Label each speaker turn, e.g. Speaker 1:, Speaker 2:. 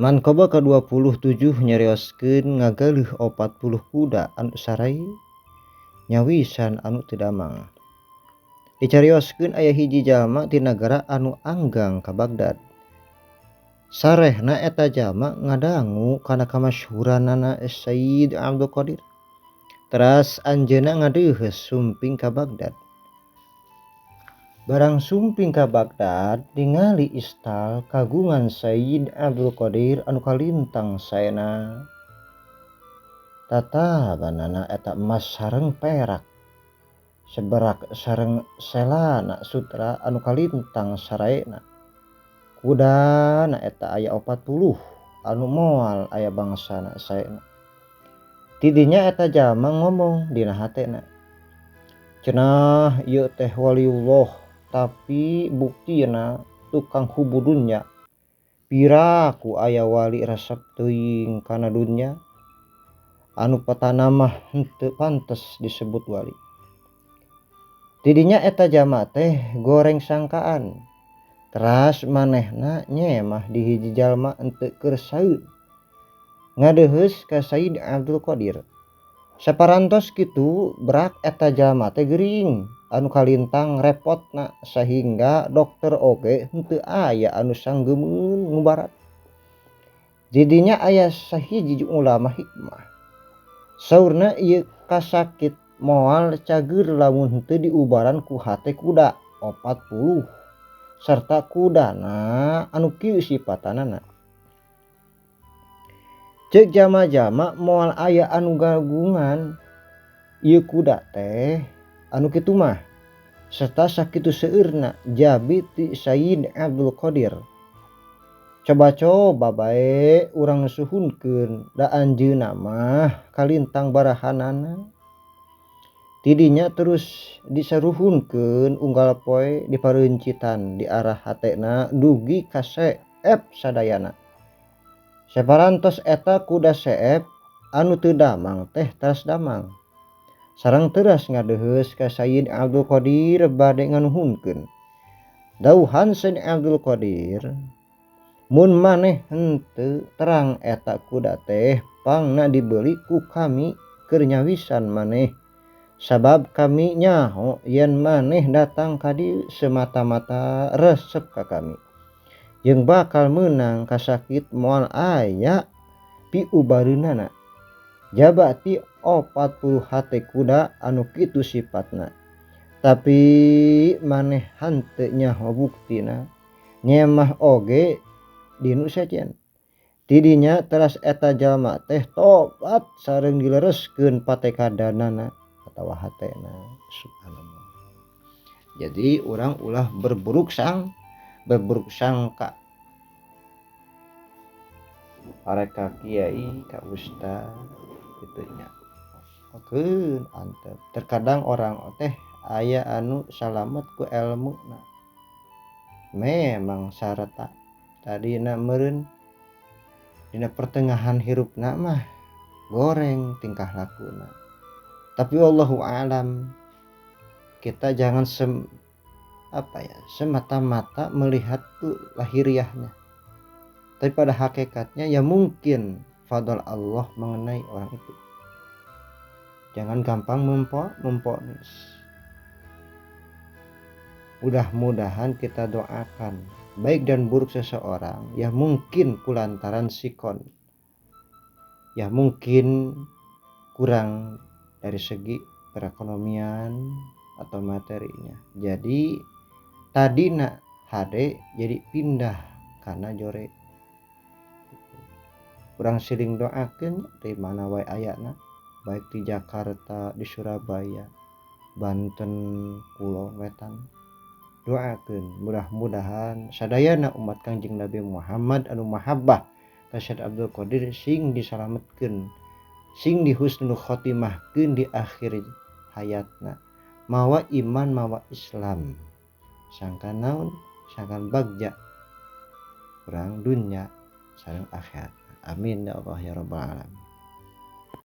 Speaker 1: Manqabah ka-27 nyarioskeun ngagaleuh 40 kuda anu sarai nyawisan anu teu damang. Dicarioskeun aya hiji jalma ti nagara anu anggang ka Bagdad. Sarehna eta jalma ngadangu kana kamasyhuranana Sayyid Abdul Qadir. Teras anjeunna ngadeuheus sumping ka Bagdad. Barang sumping ka Bagdad ningali istal kagungan Sayyid Abdul Qadir anu kalintang saena. Tatabanana eta emas sareng perak. Seberak sareng selana sutra anu kalintang saraena. Kudana eta aya 40 anu moal aya bangsana saena. Tidinya eta jalma ngomong dina hatena. Cenah ieu teh waliullah tapi buktina tukang hubu dunya. Piraku aya wali resep teuing kana dunya. Anu patana mah henteu pantes disebut wali. Tidinya eta jalma teh goreng sangkaan. Teras manehna nyemah di hiji jalma henteu keur saeun. Ngadeuheus ka Sayyid Abdul Qadir. Saparantos kitu berak eta jalma teh gering anu kalintang repotna sahingga dokter oge henteu aya anu sanggeumeun ngubarat. Didinya aya sahiji ulama hikmah. Saurna ieu kasakit moal cager lamun henteu diubaran ku hate kuda 40 serta kudana anu kieu sipatanana. Ceuk jama-jama moal aya anu gagungan ieu kuda teh anu kitu mah serta sakitu seueurna jabi ti Sayyid Abdul Qadir. Coba-coba bae urang suhunkeun da anjeunna mah kalintang barahanana. Tidinya terus disaruhunkeun unggal poe dipareuncitan di arah hatena dugi ka seep sadayana. Saparantos eta kuda seep anu teu damang teh teras damang. Sareng teras ngadeuheus ka Sayyid Abdul Qadir bade nganuhunkeun. Dauhan Sayyid Abdul Qadir, mun maneh henteu terang eta kuda teh pangna dibeli ku kami keur nyawisan maneh. Sabab kami nyaho yen maneh datang ka dieu semata-mata resep ka kami. Jeung bakal meunang kasakit moal aya piubareunana. Jaba ti 40 hate kuda anu kitu sipatna. Tapi maneh henteu nyaho buktina. Nyemah oge dinu sejen. Tidinya teras eta jalma teh tobat sareng dilereskeun patekadanana atawa hatena. Subhanallah. Jadi urang ulah berburuk sangka. Arek ka kiai ka ustad kitu nya. Okeun antep. Terkadang orang teh aya anu salamet ku elmuna. Memang sarata tadina meureun dina pertengahan hirupna mah goreng tingkah lakuna. Tapi wallahu alam, kita jangan semata-mata melihat tuh lahiriahnya. Tapi pada hakikatnya ya mungkin fadl Allah mengenai orang itu. Jangan gampang memponis. Mudah-mudahan kita doakan baik dan buruk seseorang, ya mungkin kulantaran sikon, ya mungkin kurang dari segi perekonomian atau materinya. Jadi tadi nak hade jadi pindah karena jore. Kurang siling doakeun di mana wae ayana, baik di Jakarta, di Surabaya, Banten, Kulon, Wetan. Doakeun mudah-mudahan sadayana umat Kangjeng Nabi Muhammad anu mahabbah ka Syekh Abdul Qadir sing disalametkeun, sing dihusnul khotimahkeun di akhir hayatna. Mawa iman, mawa Islam. Sangkan naon? Sangkan bagja urang dunya sareng akhirat. Amin ya Allah ya rabbal alamin.